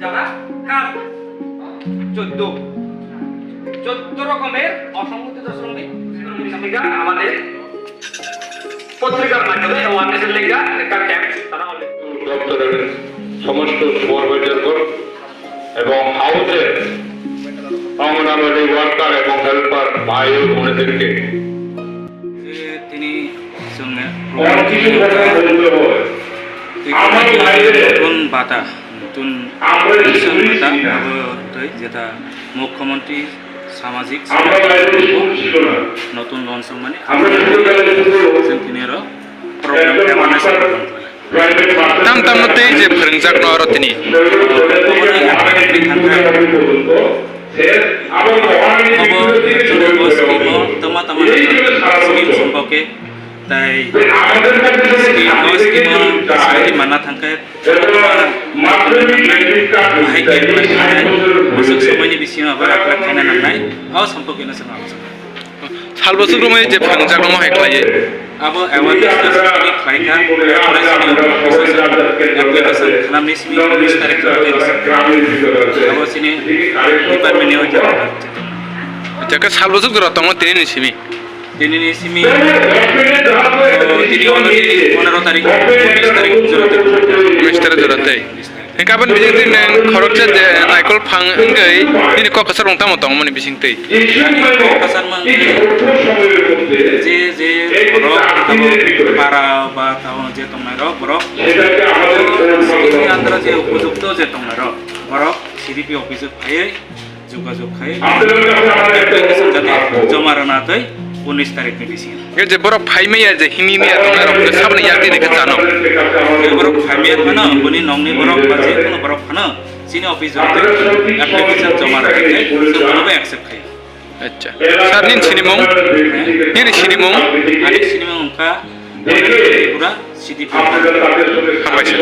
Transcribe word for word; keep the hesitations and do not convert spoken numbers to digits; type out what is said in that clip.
যারা কার চোদ্দ, চোদ্দ রকমের অসংগঠিত শ্রমিক, শ্রমিক শ্রমিকা আমাদের পত্রিকার মাধ্যমে অ্যাওয়ারনেসের লেখা একটা ক্যাম্প তারা already দপ্তরের সমস্ত সুপারভাইজারগণ এবং হাউসের অঙ্গনাবাড়ি ওয়ার্কার এবং হেল্পার ভাই ও বোনেদেরকে যে তিনি जोंनो অনেক কিছু কথা বলতে হয়। এই আমার বাইরে নতুন বাতা, নতুন আমরা মিশন স্কুলে বাতা, ছিলাম। Abo tei jeta মুখ্যমন্ত্রী সামাজিক আমরা বাইরে স্কুল ছিল না। নতুন লঞ্চ মানে আমরা ছোটবেলায় শুধু जों tini oro program একজন awareness master program. Tam tamno tei je phwrwngjakno aro tini. Obo chwngno scheme-o tama tama scheme songkok khe tai scheme-o scheme-o facility manna thangkhe bahai khe kwlai khainai, bwswk somoini bisingo abo apply khaina nangnai, o songkok khe no chwng abo. Sal bwswk romwi je phangjak rokno hai khlaiwi. Abo awareness class tini khlai kha, application khanamni simi unis tarikh tei rwsong. Abo chini department ni oja. Acha, khe sal bwswk jora tongo tini ni simi? Tini ni simi, oh, tini already pondro tarikh, unis tarikh jora tei. Unis tarikh jora tei. Hingke aboni bising twi nang khoroksa je naikol phang wngwi nini kok kwchar rwng tamo tongmani bising twi? Kok kwchar mang je je borok tamo para ba tamo je tongnai rok borok, state ni under o je upojukto je tongnai rok borok C D P office o phaiwi jogajog khai application jate joma rwna tei unis tarikh ni bisingo. Hingke je borok phaimaya je himimaya tongnai rok hingke saboni yakti de khe chano. Je borok phaimaya phano boni nokni borok ba je kono borok phano chini office o tei application joma rwna tei chwng bono accept khai. Acha. Sir, nini sinimung? Nini sinimung? Ani sinimung wngkha Tripura C D P. Hambai sir.